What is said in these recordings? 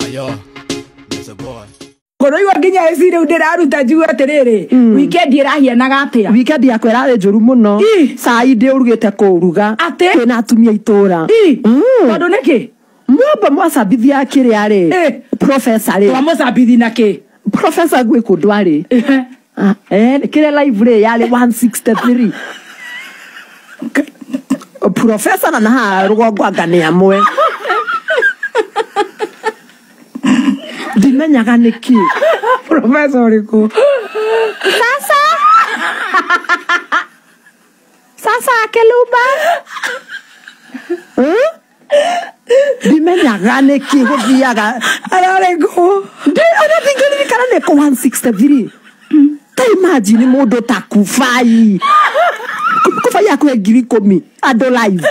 Ayo, it's a boy. Kũrũigua nginya ĩci rĩu ndĩraruta njigue atĩrĩrĩ, weekend ĩrahianaga atĩa? Weekend yakwa ĩrarĩ njũru mũno. Ĩ. Cai ndĩũrugĩte kũũruga. Atĩ? Twĩna atumia itũra. Ĩ, tondũ nĩkĩ? Mwamba mwacambithia kĩrĩa rĩ. Ĩ. Professor rĩ. Twamũcambithi na kĩ? Professor gwĩ kũndũ arĩ. Ah, kĩrĩa live rĩ yarĩ 163. Professor na haha rũgongo anga nĩ amwe. Ndimenyaga nĩkĩ. Professor ũrĩkũ? Sasa. Sasa Kelumba. Hmm? Ndimenyaga nĩkĩ gũthiaga. Ararĩ kũ? Ona ndingĩririkana nĩ kũ 163. Ta imagine mũndũ ta Kufai. Kufai akuhe 10,000 andũ live.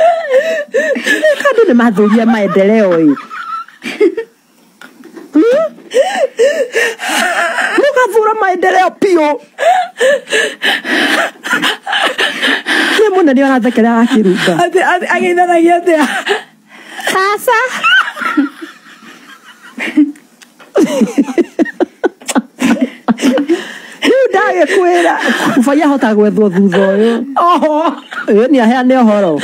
Andũ nĩ mathũria maendeleo ĩ. Mũgathũra maendeleo piũ. Nĩ mũnene ũrathekerera akĩrumba. Atĩ agĩithanagia atĩa? Sasa. Rĩu ndagĩkwĩra Kufai ahota gwethwo thutha ũyũ. Oho. Ĩ nĩ aheane ũhoro.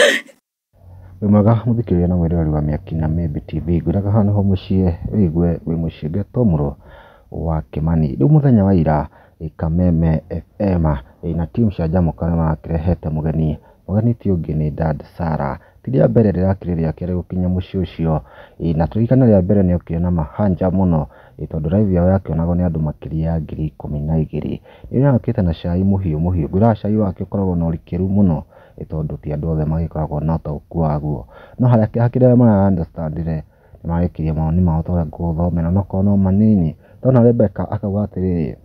Wĩ mwega mũthikĩrĩria na mwĩroreri wa Mĩaki na Mĩmbi TV, ngwĩraga haha nĩho mũciĩ wĩigue wĩ mũciĩ ngetwo mũro wa Kĩmani. Rĩu mũthenya wa ira Kameme FM na team Canjamũka nĩ marakĩrehete mũgeni, mũgeni ti ũngĩ nĩ Dad Sarah. Ti rĩa mbere rĩrakĩrĩ rĩake rĩ gũkinya mũciĩ ũcio, na tũririkane rĩa mbere nĩ okire na mahanja mũno, tondũ live yao yakĩonagwo nĩ andũ makĩria ya 12,000. Nĩ okĩte na cai mũhiũ mũhiũ, ngwĩraga cai wake ũkoragwo na ũrikĩru mũno, tondũ ti andũ othe magĩkoragwo na ũtaũku waguo. No harĩa hakĩrĩ arĩa mara understand rĩ, nĩ marĩkirie mawoni mao ta ũrĩa ngũgũthomera onokorwo no manini. Ndona Rebecca akauga atĩrĩrĩ,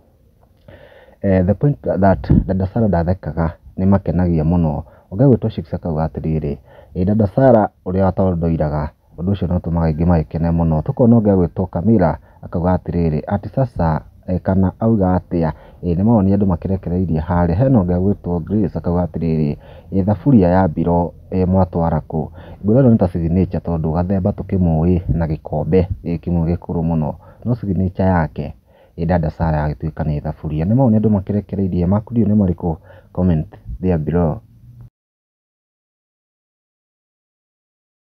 the point that Dada Sarah ndathekaga nĩ makenagia mũno. Ũngĩ gwĩtwo Chicks akauga atĩrĩrĩ, Dada Sarah ũrĩa atondoiraga, ũndũ ũcio nĩ ũtũmaga aingĩ magĩkene mũno. Tũkona ũngĩ agwĩtwo Camila akauga atĩrĩrĩ, ati sasa kana auga atĩa, nĩ mawoni andũ makĩrekereirie harĩa. Hena ũngĩ agwĩtwo Grace akauga atĩrĩrĩ, thaburia ya mbiro mwatwara kũ? Ngwĩra ĩno nĩ ta signature tondũ gathemba tũkĩmũĩ na gĩkombe kĩmwe gĩkũrũ mũno, no signature yake Dada Sarah agĩtuĩka nĩ thaburia. Nĩ mawoni andũ makĩrekereirie, maku ndiũĩ nĩ marĩkũ? Comment there below.